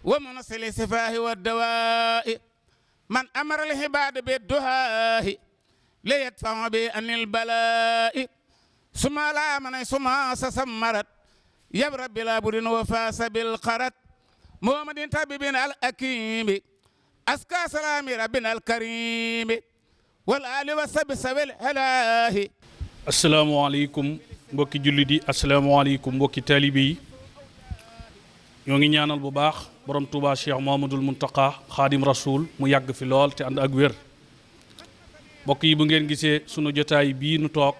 ومنصل السفاه والدواء من أمر العباد بالدعاء ليدفع به عن البلاء ثم لا من ثم سسمرت يبرى بلا بد وفاس بالقرت محمد طبيبنا الأكيم أسكى سلام ربنا الكريم والآل والصحب سبيل الهلاه. asalaamaaleykum mbokki jullit yi asalaamaaleykum mbokki taalibe yi ñoo ngi ñaanal bu baax borom Touba Cheikh Mouhamadoul Mountakha Xaadim Rasoul mu yàgg fi lool te ànd ak wér. mbokk yi bu ngeen gisee sunu jotaay bii nu toog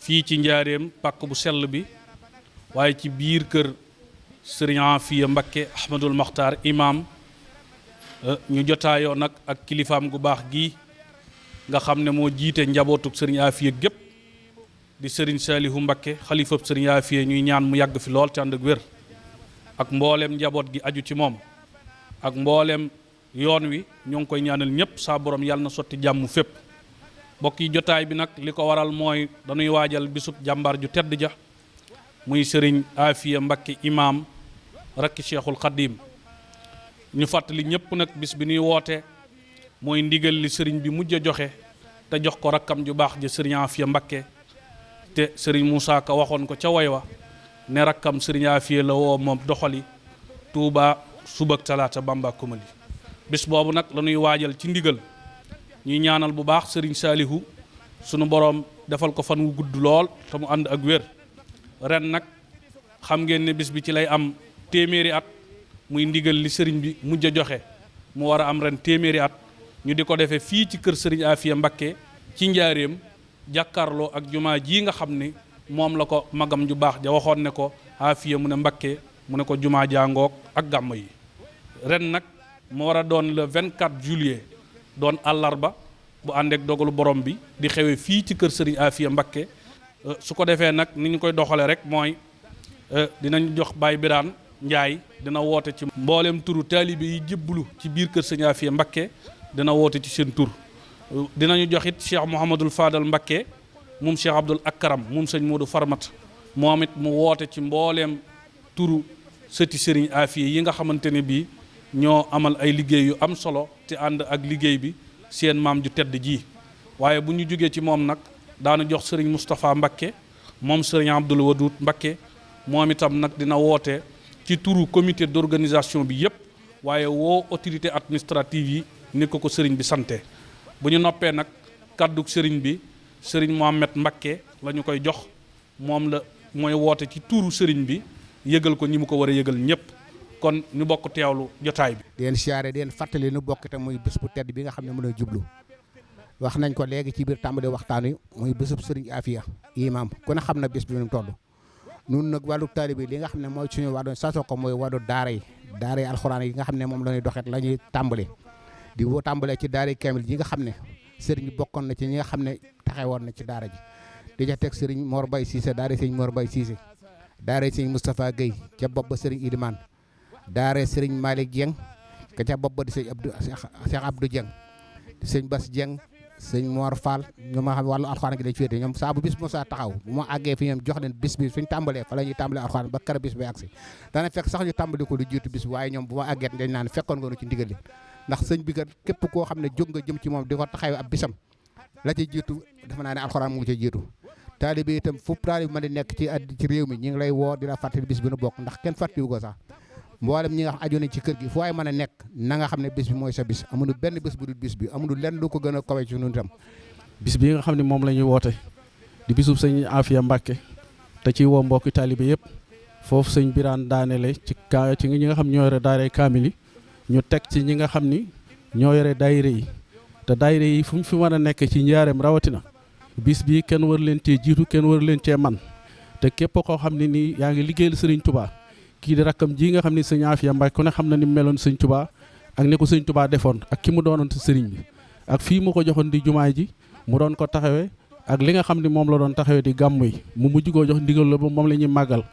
fii ci njaareem pàkk bu sell bi waaye ci biir kër Sëriñ Afiya Mbakke Ahmadul Maxtaar imam ñu jotaayoo nag ak kilifaam gu baax gi nga xam ne moo jiite njabootuk Sëriñ Afiya gépp di Sëriñ Saalihu Mbakke xalifab Sëriñ Afiya ñuy ñaan mu yàgg fi lool te ànd ak wér ak mboolem njaboot gi aju ci moom ak mboolem yoon wi ñoo ngi koy ñaanal ñëpp saa borom yàlla na sotti jàmm fépp. mbokk yi jotaay bi nag li ko waral mooy dañuy waajal bisub jàmbaar ju tedd ja muy Sëriñ Afiya Mbakke imam rakki Cheikhul Khadim ñu fàttali ñëpp nag bis bi ñuy woote mooy ndigal li sëriñ bi mujj a joxe te jox ko rakkam ju baax ja Sëriñ Afiya Mbakke te Sëriñ Moussa Ka waxoon ko ca way wa ne rakkam Sëriñ Afiya la woo moom doxali Touba subak talaata Bamba kumali bis boobu nag la ñuy waajal ci ndigal ñuy ñaanal bu baax Sëriñ Saalihu sunu boroom defal ko fan wu gudd lool te mu ànd ak wér. ren nag xam ngeen ne bis bi ci lay am téeméeri at muy ndigal li sëriñ bi mujj a joxe mu war a am ren téeméeri at ñu di ko defee fii ci kër Sëriñ Afiya Mbakke ci njaareem jàkkaarloo ak jumaa ji nga xam ne moom la ko magam ju baax ja waxoon ne ko Afiya mu ne Mbakke mu ne ko jumaa jàngook ak gàmm yi. ren nag mu war a doon le 24 juillet doon àllarba bu àndeek dogalu borom bi di xewee fii ci kër Sëriñ Afiya Mbakke su ko defee nag ni ñu koy doxale rek mooy dinañ jox Baay Biraan Njaay dina woote ci mboolem turu taalibe yi jébbalu ci biir kër Sëriñ Afiya Mbakke dina woote ci seen tur. dinañu jox it Cheikh Mouhamadul Fadal Mbakke moom Cheikh Abdoul Akram moom sëñ Modou Farmat moom it mu woote ci mbooleem turu sëti Sëriñ Afiya yi nga xamante ne bii ñoo amal ay liggéey yu am solo te ànd ak liggéey bi seen maam ju tedd ji. waaye bu ñu jógee ci moom nag daana jox Sëriñ Moustapha Mbakke moom Sëriñ Abdoul Wadoud Mbakke moom itam nag dina woote ci turu comité d'organisation bi yépp waaye woo autorité administrative yi ni ko sëriñ bi sante. bu ñu noppee nag kàddug sëriñ bi Sëriñ Mohamed Mbakke la ñu koy jox moom la mooy woote ci turu sëriñ bi yëgal ko ñi mu ko war a yëgal ñëpp kon ñu bokk teewlu jotaay bi. di leen siyaare di leen fàttali nu bokk te muy bés bu tedd bi nga xam ne mën a jublu wax nañ ko léegi ci biir tàmbali waxtaan wi muy bésub Sëriñ Afiya imam ku ne xam na bés bi nu toll. nun nag wàllu taalibe li nga xam ne mooy suñu wàllu sasoo ko mooy wàllu daara yi alxuraan yi nga xam ne moom la ñuy doxet la ñuy tàmbale di woo tàmbalee ci daara kamil yi nga xam ne sëriñ bi bokkoon na ci ñi nga xam ne taxawoon na ci daara ji di ca teg Sëriñ Mor Bay Cissé daara Sëriñ Mor Bay Cissé daara Sëriñ Moustapha Guèye ca bopp ba Sëriñ Ilimane daara Sëriñ Malick Dieng ka ca bopp ba di Sëriñ Abdou Cheikh Abdou Dieng di Sëriñ Bass Dieng sëñ Mor Fall ñoom ma xam wàllu alxuraan gi dañ ci wéete ñoom saa bu bis bu saa taxaw bu ma àggee fi ñoom jox leen bis bi suñ tàmbalee fa la ñuy tàmbalee alxuraan ba kër bis bi agsi dana fekk sax ñu tàmbali ko lu jiitu bis bi waaye ñoom bu ma àggee dañ naan fekkoon nga nu ci ndigal li ndax sëñ bi kat képp koo xam ne jóg nga jëm ci moom di ko taxawee ab bisam la ci jiitu dafa naa ne alxuraan mu ngi ci jiitu taalibe itam fu taalibe ma di nekk ci réew mi ñi ngi lay woo di la fàttali bis bi nu bokk ndax kenn fàttiwu ko sax mboolem ñi nga xam aju nañ ci kër gi fu waay mën a nekk na nga xam ne bis bi mooy sa bis amuñu benn bis bu dul bis bi amuñu lenn lu ko gën a kawe ci ñun itam bis bi nga xam ne moom la ñuy woote di bisub sëñ Afiya Mbakke te ci woo mbokki taalibe yëpp foofu sëñ Biraan daanele ci ñi nga xam ñoo yore daayira kaamil yi ñu teg ci ñi nga xam ni ñoo yore daayira yi te daayira yi fu mu fi mën a nekk ci njaareem rawatina bis bi kenn war leen cee jiitu kenn war leen cee man te képp koo xam ne nii yaa ngi liggéeyal sëriñ Touba kii di rakkam ji nga xam ne sëñ Afiya Mbakke ku ne xam na ni meloon sëñ Touba ak ne ko sëñ Touba defoon ak ki mu doonoon si sëriñ bi ak fii mu ko joxoon di jumaay ji mu doon ko taxawee ak li nga xam ne moom la doon taxawee di gàmmu yi mu mujj koo jox ndigal la ba moom la ñuy màggal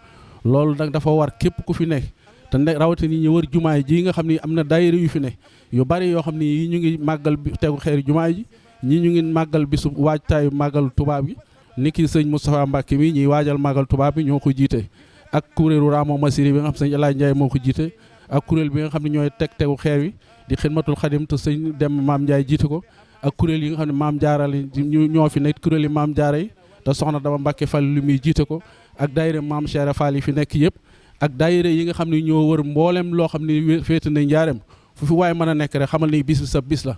loolu nag dafa war képp ku fi ne te ne rawatina ñu wër jumaay ji nga xam ne am na daayira yu fi ne yu bari yoo xam ne yi ñu ngi màggal bi tegu xeeri jumaay ji ñii ñu ngi màggal bisu waajtaayu màggal tubaab gi ni ki sëñ Moustapha Mbacké mi ñuy waajal màggal tubaab bi ñoo ko jiite ak kuréelu Ramo Masiri bi nga xam sëñ El Hadj Ndiaye moo ko jiite ak kuréel bi nga xam ne ñooy tegu xeer wi di xidmatul xadim te sëñ dem Maam Ndiaye jiite ko ak kuréel yi nga xam ne maam jaara ñoo fi nekk kuréel yi maam jaara yi te soxna Daba Mbacke Fall lu muy jiite ko ak daayira maam Cheikh Fall yi fi nekk yëpp ak daayira yi nga xam ne ñoo wër mboolem loo xam ne féete na njaareem fu fi waaye mën a nekk rek xamal ni bis bi sa bis la.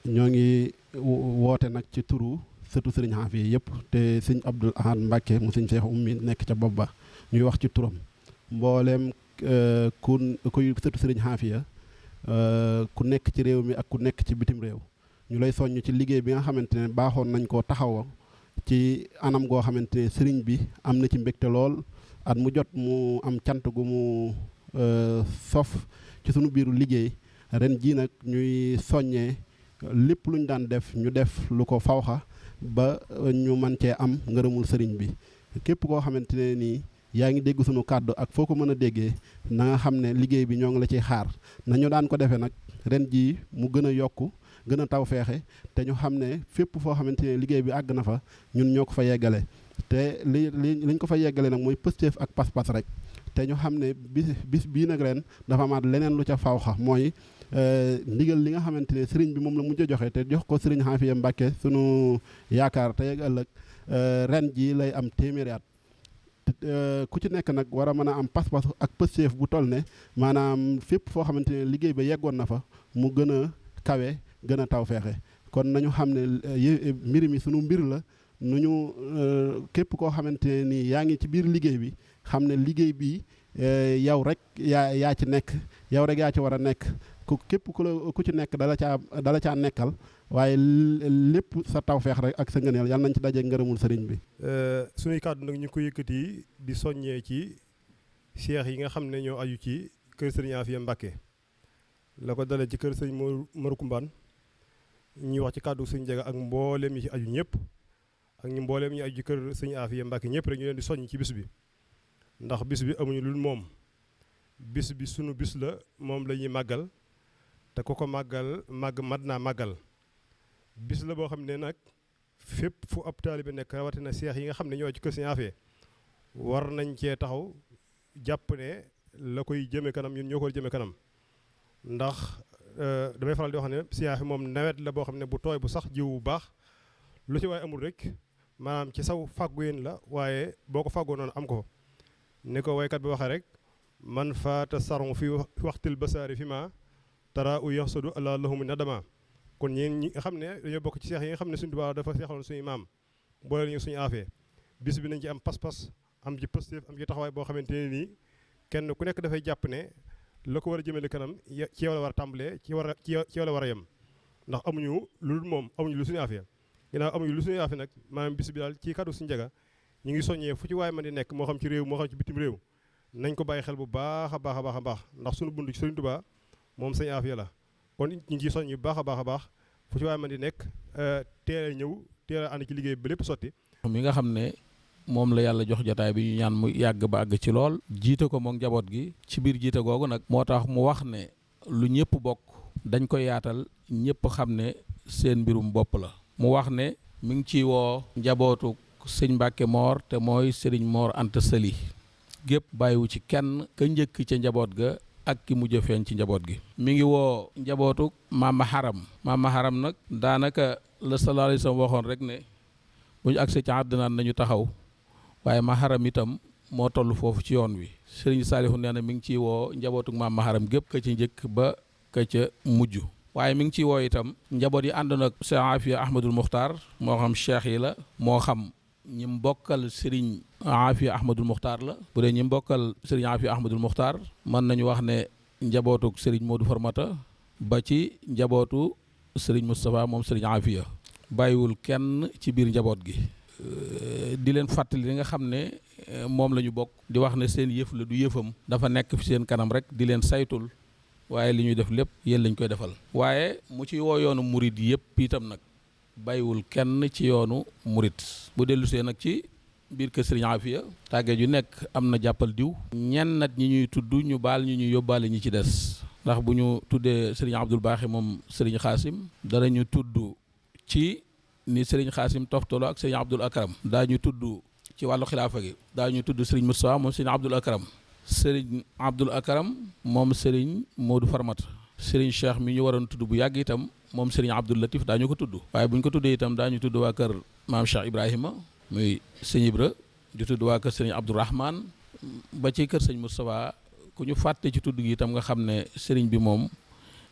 ñoo ngi woote nag ci turu sëtu sëriñ Afia yëpp te sëñ Abdoul Ahad Mbacke mu sëñ Cheikh Oumy nekk ca bopp ba ñuy wax ci turam mboolem kuy sëtu sëriñ Afia ku nekk ci réew mi ak ku nekk ci bitim réew ñu lay soññ ci liggéey bi nga xamante ne baaxoon nañ koo taxawa ci anam goo xamante ne sëriñ bi am na ci mbégte lool at mu jot mu am cant gu mu sof ci sunu biiru liggéey ren jii nag ñuy soññee lépp luñ daan def ñu def lu ko fawxa ba ñu mën cee am ngërëmul sëriñ bi képp koo xamante ne nii yaa ngi dégg sunu kàddu ak foo ko mën a déggee na nga xam ne liggéey bi ñoo ngi la ciy xaar nañu daan ko defee nag ren jii mu gën a yokku gën a taw feexe te ñu xam ne fépp foo xamante ne liggéey bi àgg na fa ñun ñoo ko fa yeggale te liñ ko fa yeggale nag mooy pësteef ak pas-pas rek te ñu xam ne bis bii nag ren dafa amaat leneen lu ca fawxa mooy ndigal li nga xamante ne sëriñ bi moom la mujj a joxe te jox ko sëriñ Afia Mbacke sunu yaakaar tey ak ëllëg ren jii lay am téeméeri at ku ci nekk nag war a mën a am pas-pas ak pësteef bu toll ne maanaam fépp foo xamante ne liggéey ba yeggoon na fa mu gën a kawe gën a taw feexe kon nañu xam ne mbir mi sunu mbir la nu ñu képp koo xamante ne nii yaa ngi ci biir liggéey bi xam ne liggéey bi yow rek yaa ci nekk yow rek yaa ci war a nekk képp ku ci nekk dala caa nekkal waaye lépp sa tawfeex rek ak sa ngëneel yàlla nañ ci daje ngërëmul sëriñ bi. sunuy kàddu nag ñu ko yëkkati di soññee ci seex yi nga xam ne ñoo aju ci kër sëriñ Afia Mbacke la ko dalee ci kër sëriñ Mor Kumbaan ñuy wax ci kàddu sëriñ Jaga ak mbooleem ñi ci aju ñëpp ak ñu mbooleem ñi aju ci kër sëriñ Afia Mbacke ñëpp rek ñu leen di soññ ci bis bi ndax bis bi amuñu lul moom bis bi sunu bis la moom la ñuy màggal te ku ko màggal mat naa màggal bis la boo xam ne nag fépp fu ab taalibe nekk rawatina seex yi nga xam ne ñoo ci kër Sëriñ Afia war nañ cee taxaw jàpp ne la koy jëme kanam ñun ñoo koy jëme kanam ndax damay faral di wax ne Sëriñ Afia moom nawet la boo xam ne bu tooy bu sax jiw bu baax lu ci waaye amul rek maanaam ci saw fàggu yéen la waaye boo ko fàggoo noonu am ko ni ko waykat bi waxee rek man faata saron fi waxtil basaari fi ma tara u yaxsadu ala lahum nadama kon ñeen ñi nga xam ne dañoo bokk ci seex yi nga xam ne suñu Tuubaa dafa seexaloon suñu maam boole ñu suñu Afia bis bi nañ ci am pas-pas am ci pëstéef am ci taxawaay boo xamante ne nii kenn ku nekk dafay jàpp ne la ko war a jëmale kanam ci yow la war a tàmbalee ci yow la war a yem ndax amuñu lu moom amuñu lu suñu Afia ginnaaw amuñu lu suñu Afia nag maanaam bis bi daal ci kaddu suñu Njaga ñu ngi soññee fu ci waaye man di nekk moo xam ci réew moo xam ci bitim réew nañ ko bàyyi xel bu baax a baax a baax a baax ndax suñu bund ci Sëriñ Tuubaa moom Sëriñ Afia la kon ñu ngi soññ bu baax a baax a baax fu ci waaye man di nekk teel a ñëw teel a ànd ci liggéey bi lépp sotti mi nga xam ne moom la yàlla jox jotaay bi ñu ñaan mu yàgg ba àgg ci lool jiite ko moom njaboot gi ci biir jiite googu nag moo tax mu wax ne lu ñëpp bokk dañ ko yaatal ñëpp xam ne seen mbirum bopp la mu wax ne mi ngi ciy woo njabootu sëñ Mbàkke Moor te mooy sëriñ Moor Anta Sali gépp bàyyiwu ci kenn ka njëkk ca njaboot ga ak ki mujj feeñ ci njaboot gi mi ngi woo njabootu maama Haram nag daanaka la sallallahu alayhi wasallam waxoon rek ne bu ñu agsee ci àddinaan nañu taxaw waaye ma Haram itam moo toll foofu ci yoon wi sëriñ Saalihu nee na mi ngi ciy woo njabootu maama Haram gépp ka ci njëkk ba ka ca mujj waaye mi ngi ciy woo itam njaboot yi àndoon ak Cheikh Afia Ahmadul Muxtaar moo xam cheikh yi la moo xam ñi mbokkal Serigne Afia Ahmadul Muxtaar la bu dee ñi mbokkal Serigne Afia Ahmadul Muxtaar mën nañu wax ne njabootuk Serigne Modou Farmata ba ci njabootu Serigne Moustapha moom Serigne Afia bàyyiwul kenn ci biir njaboot gi di leen fàttali li nga xam ne moom la ñu bokk di wax ne seen yëf la du yëfam dafa nekk fi seen kanam rek di leen saytul waaye li ñuy def lépp yéen lañ koy defal waaye mu ci woo yoonu murit yëpp itam nag bàyyiwul kenn ci yoonu murit bu dellusee nag ci biir kër Serigne Afia tàggee ju nekk am na jàppal diw ñenn nat ñi ñuy tudd ñu baal ñu yóbbaale ñi ci des ndax bu ñu tuddee Serigne Abdoul Baaxi moom Serigne Xaasim danañu tudd ci ni Serigne Xaasim toftalo ak Serigne Abdoul Akram daañu tudd ci wàllu xilaafa gi daañu tudd sëriñ Moustapha moom sëriñ Abdul Akram, sëriñ Abdul Akram moom sëriñ Modou Farmata, sëriñ Cheikh mi ñu waroon tudd bu yàgg itam moom sëriñ Abdul Latif daañu ko tudd. waaye bu ñu ko tuddee itam daañu tudd waa kër maam Cheikh Ibrahima muy sëñ Ibra, di tudd waa kër sëriñ Abdourahman ba ci kër sëñ Moustapha. ku ñu fàtte ci tudd gi itam nga xam ne sëriñ bi moom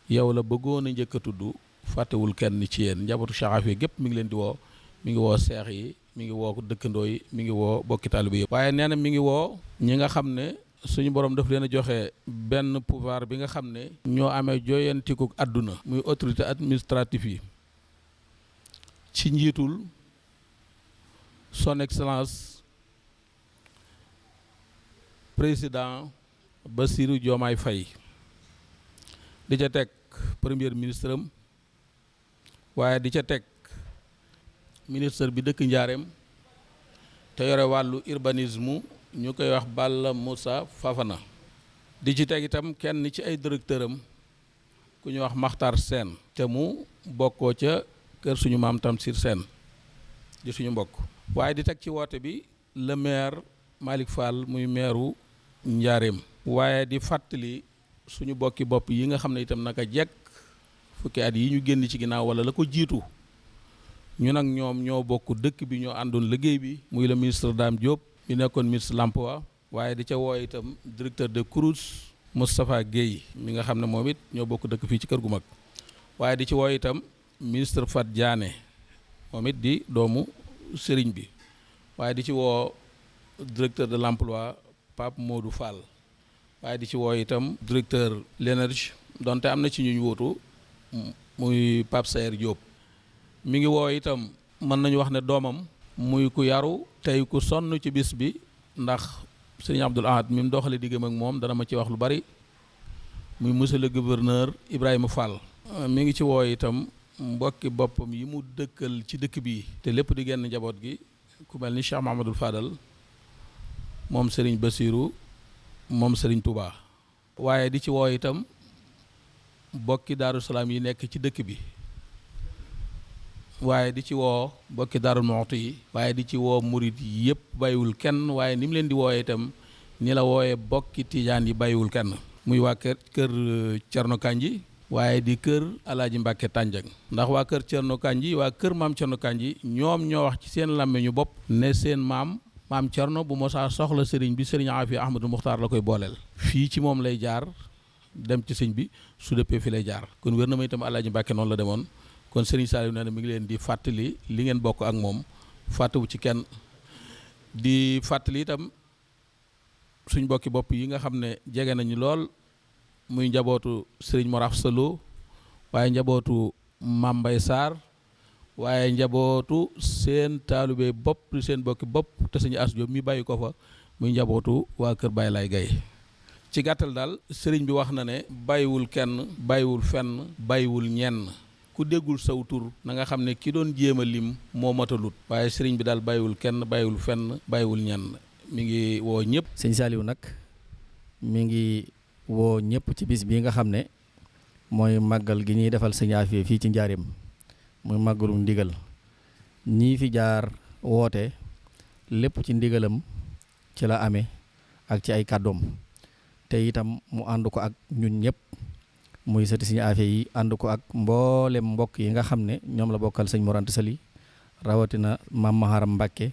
yow la bëggoon a njëkk a tudd, fàttewul kenn ci yéen. njabootu Cheikh Afia gépp mi ngi leen di woo, mi ngi woo seex yi, mi ngi woo dëkkandoo yi, mi ngi woo bokki taalibe yëpp. waaye nee na mi ngi woo ñi nga xam ne suñu borom daf leen a joxe benn pouvoir bi nga xam ne ñoo amee joyantiku àdduna, muy autorité administrative yi, ci njiitul son excellence président Bassirou Diomaye Faye, di ca teg premier ministre am, waaye di ca teg ministre bi dëkk Njaareem te yore wàllu urbanisme ñu koy wax Balla Moussa Fafana. di ci teg itam kenn ci ay directeur am ku ñu wax Makhtar Sène te mu bokkoo ca kër suñu maam Tamsir Sène di suñu mbokk. waaye di teg ci woote bi le maire Malick Fall muy maireu Njaareem. waaye di fàttali suñu bokki bopp yi nga xam ne itam naka jekk fukki at yi ñu génn ci ginnaaw wala la ko jiitu ñu nag ñoom ñoo bokk dëkk bi, ñoo àndoon liggéey bi, muy le ministre Dame Diop mi nekkoon ministre l'emploi. waaye di ca woo itam directeur de CROUS Moustapha Guèye mi nga xam ne moom it ñoo bokk dëkk fii ci kër gu mag. waaye di ci woo itam ministre Fat Diané moom it di doomu sëriñ bi. waaye di ci woo directeur de l'emploi Pape Modou Fall. waaye di ci woo itam directeur l'énergie donte am na ci ñu wóotu muy Pape Sayer Diop. mi ngi woo itam mën nañu wax ne doomam muy ku yaru tey ku sonn ci bis bi, ndax sëriñ Abdoul Ahad mi mu doxale diggam ak moom dana ma ci wax lu bari, muy monsieur le gouverneur Ibrahima Fall. mi ngi ci woo itam mbokki boppam yi mu dëkkal ci dëkk bi te lépp di genn njaboot gi, ku mel ni Cheikh Mahamadul Fadal moom sëriñ Bassirou moom sëriñ Touba. waaye di ci woo itam bokki Daaru Salaam yi nekk ci dëkk bi, waaye di ci woo bokki Daaru Muxti yi, waaye di ci woo murit yëpp bàyyiwul kenn. waaye ni mu leen di wooyee itam ni la wooyee bokki Tijaan yi bàyyiwul kenn, muy waa kër Cerno Kanji, waaye di kër Alaaji Mbàkke Tànjang. ndax waa kër Cerno Kanji, waa kër maam Cerno Kanji ñoom ñoo wax ci seen làmmiñu bopp ne seen maam Cerno bu mosaa soxla sëriñ bi sëriñ Afia Ahmadou Muxtaar la koy booleel. fii ci moom lay jaar dem ci sëñ bi, su dëppee fi lay jaar. kon wér na ma itam Alaaji Mbàkke noonu la demoon. kon sëriñ Saliou nee na mi ngi leen di fàttali li ngeen bokk ak moom, fàttewu ci kenn. di fàttali itam suñ bokki bopp yi nga xam ne jege nañu lool, muy njabootu sëriñ Moraf Salo, waaye njabootu Mambay Sarr, waaye njabootu seen taalube bopp seen bokki bopp te sëñ As Diop mi bàyyi ko fa, muy njabootu waa kër Baye Lay Gaye. ci gàttal daal sëriñ bi wax na ne bàyyiwul kenn, bàyyiwul fenn, bàyyiwul ñenn. ku déggul saw tur na nga xam ne ki doon jéem a lim moo matalut, waaye sëriñ bi daal bàyyiwul kenn, bàyyiwul fenn, bàyyiwul ñenn. mi ngi woo ñëpp. sëñ Saliou nag mi ngi woo ñëpp ci bis bii nga xam ne mooy màggal gi ñuy defal sëñ Afia fii ci Njaareem, muy màggalu ndigal. ñii fi jaar woote lépp ci ndigalam ci la amee ak ci ay kàddoom, te itam mu ànd ko ak ñun ñëpp muy sëti sëñ Afia yi, ànd ko ak mboolem mbokk yi nga xam ne ñoom la bokkal sëñ Mor Anta Sali, rawatina Maam Maharam Mbàkke,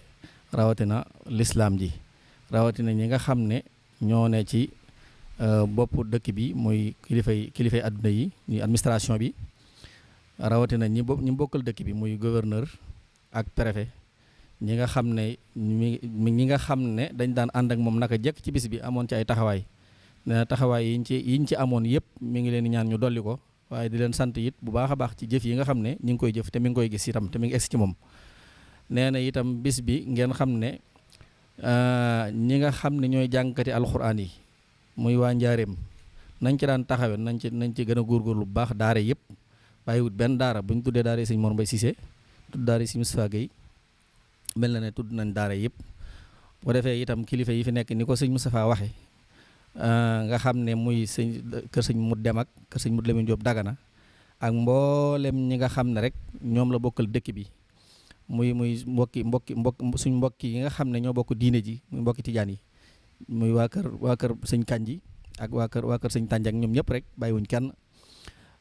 rawatina lislaam ji, rawatina ñi nga xam ne ñoo ne ci bopp dëkk bi muy kilifay adduna yi, ñuy administration bi, rawatina ñi bokkal dëkk bi muy gouverneur ak préfet, ñi nga xam ne ñi nga xam ne dañ daan ànd ak moom naka jekk ci bis bi, amoon ci ay taxawaay. nee na taxawaay yiñ ci amoon yëpp mi ngi leen di ñaan ñu dolli ko, waaye di leen sant it bu baax a baax ci jëf yi nga xam ne ñi ngi koy jëf te mi ngi koy gis itam te mi ngi egsi ci moom. nee na itam bis bi ngeen xam ne ñi nga xam ne ñooy jàngkati alxuraan yi muy waa Njaareem nañ ci daan taxawe nañ ci gën a góorgóorlu bu baax. daara yëpp bàyyiwut benn daara, bu ñu tuddee daara sëñ Mor Mbay Cissé tudd daara sëñ Moustapha Guèye, mel na ne tudd nañ daara yëpp. bu ko defee itam kilifa yi fi nekk ni ko sëñ Moustapha waxe nga xam ne muy kër sëñ Mut Dem ak kër sëñ Mut Lamin Jóob Dagana ak mboolem ñi nga xam ne rek ñoom la bokkal dëkk bi, muy mbokki suñ mbokki yi nga xam ne ñoo bokk diine ji muy mbokki tijaan yi muy waa kër sëñ Kanji ak waa kër sëñ Tànjak ñoom ñëpp rek bàyyiwuñ kenn.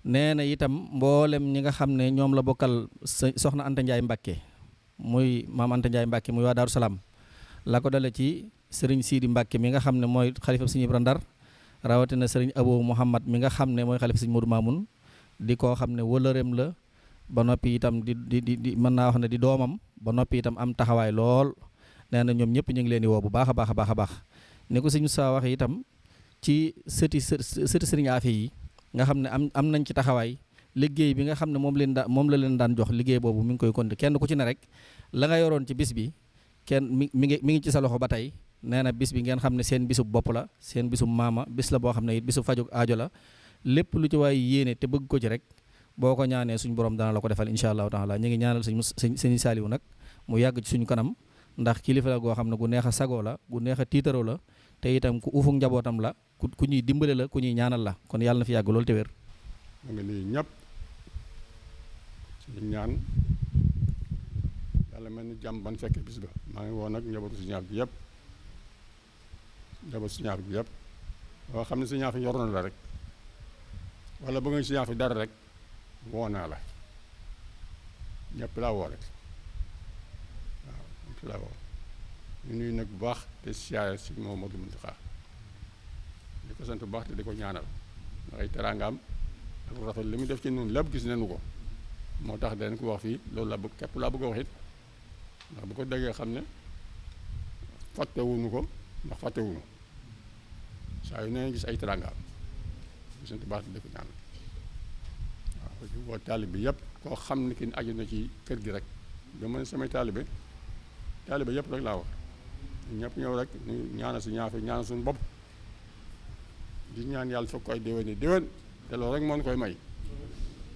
nee na itam mboolem ñi nga xam ne ñoom la bokkal soxna Anta Ndiaye Mbacke muy maam Anta Ndiaye Mbacke muy waa Daaru Salaam la ko dale ci sëriñ Sidi Mbacke mi nga xam ne mooy xalifa sëñ Ibra Ndar rawatina sëriñ Abou Mouhamad mi nga xam ne mooy xalifa sëñ Modou Mamoun di koo xam ne wëlëreem la ba noppi itam di mën naa wax ne di doomam ba noppi itam am taxawaay lool nee na ñoom ñëpp ñu ngi leen di woo bu baax a baax a baax a baax ni ko sëñ Moussa waxee itam ci sëti sëriñ Afia yi nga xam ne am nañ ci taxawaay liggéey bi nga xam ne moom la leen daan jox liggéey boobu mi ngi koy konti kenn ku ci ne rek la nga yoroon ci bis bi kenn mi ngi ci sa loxo ba tey nee na bis bi ngeen xam ne seen bisub bopp la seen bisub maama bis la boo xam ne it bisub fajug aajo la lépp lu ci waay yéene te bëgg ko ci rek boo ko ñaanee suñu borom dana la ko defal incha allahu taala ñu ngi ñaanal sëñ Saaliwu nag mu yàgg ci suñu kanam ndax kilifa la goo xam ne gu neex a sagoo la gu neex a tiitaroo la te itam ku uufuk njabootam la ku ñuy dimbale la ku ñuy ñaanal la kon yàlla na fi yàgg loolu te wér. ma ngi nuyu ñëpp ci ñaan yàlla mel ni jàmm ban fekkee bis ba maa ngi woo nag njabootu si ñaar bi yëpp boo xam ne si ñaar fi yor na la rek wala bëgg nga si ñaar fi dara rek woo naa la ñëpp laa woo rek waaw ñëpp laa woo ñu nuyu nag bu baax te siyaare si Mouhamadou Mountakha di ko sant bu baax te di ko ñaanal ndax ay teraangaam ak rafet li mu def ci ñun lépp gis nañu ko moo tax danañ ko wax fii loolu la bëgg képp laa bëgg a wax it ndax bu ko déggee xam ne fàttewuñu ko ndax fàttewuñu saa yu nee gis ay teraangaam di sant bu baax te di ko ñaanal waaw di woo taalib bi yëpp koo xam ne ki aju na ci kër gi rek dama ne samay taalibe yëpp rek laa wax ñëpp ñëw rek ñu ñaanal si ñaafe ñaanal suñu bopp di ñaan yàlla foog koy déwén te loolu rek moo ñu koy may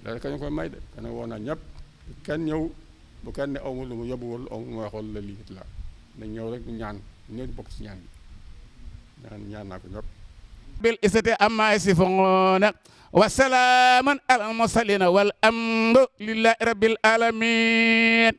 loolu rek ñu koy may de kon woo naa ñëpp kenn ñëw bu kenn ne aw ma lu mu yóbbuwul aw ma mooy xool la lii la nañ ñëw rek ñu ñaan ñëw di bokk si ñaan bi ñaan naa ko ñëpp bil isati amma yasifuuna wa salaaman alal mursalina wal amru lillahi rabbil alamin